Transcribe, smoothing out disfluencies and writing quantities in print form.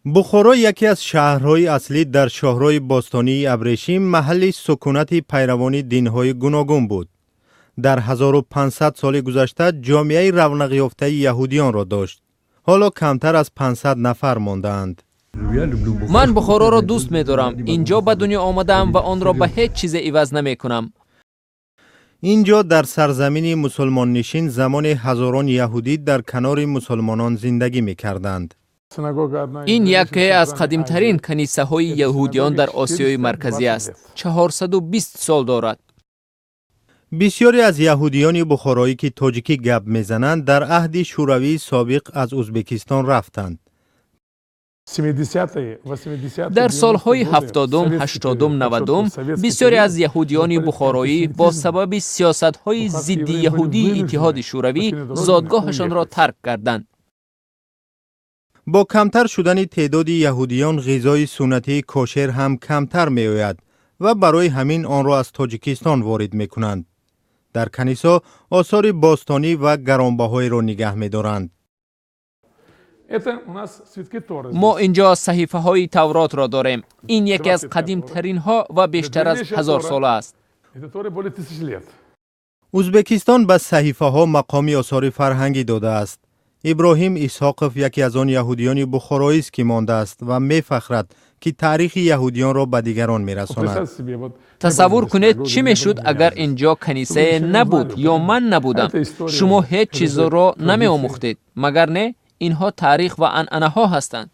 Бухоро, яке аз шаҳрҳои аслӣ дар шоҳроҳи бостонии Абрешим, маҳалли сукунати пайравони динҳои гуногун буд. Дар 1500 соли гузашта ҷомеаи равнақёфтаи яҳудиёнро дошт. Ҳоло камтар аз 500 нафар мондаанд. Ман Бухороро дӯст медорам. Ин ҷо ба дунё омадаам ва онро ба ҳеҷ чизе иваз намекунам. Ин ҷо, дар сарзамини мусулмоннишин, замоне ҳазорон яҳудӣ дар канори мусулмонон зиндагӣ мекарданд. Ин яке аз қадимтарин канисаҳои яҳудиён дар Осиёи Марказӣ аст, 420 сол дорад. Бисёре аз яҳудиёни бухороӣ, ки тоҷикӣ гап мезананд, дар аҳди Шӯравии собиқ аз Ӯзбекистон рафтанд. Дар солҳои 70-ум, 80-ум, 90-ум бисёре аз яҳудиёни бухороӣ бо сабаби сиёсатҳои зиддияҳудии Иттиҳоди Шӯравӣ зодгоҳашонро тарк карданд. Бо камтар шудани теъдоди яҳудиён, ғизои суннатии кошер ҳам камтар меояд ва барои ҳамин онро аз Тоҷикистон ворид мекунанд. Дар канисо осори бостонӣ ва гаронбаҳоеро нигаҳ медоранд. Мо ин ҷо саҳифаҳои Тавротро дорем. Ин яке аз қадимтаринҳо ва бештар аз ҳазорсола аст. Ӯзбекистон ба саҳифаҳо мақоми осори фарҳангӣ додааст. Иброҳим Исҳоқов яке аз он яҳудиёни бухороист, ки мондааст ва мефахрад, ки таърихи яҳудиёнро ба дигарон мерасонад. Тасаввур кунед, чӣ мешуд, агар ин ҷо канисае набуд ё ман набудам. Шумо ҳеҷ чизро намеомӯхтед, магар не? Инҳо таърих ва анъанаҳо ҳастанд.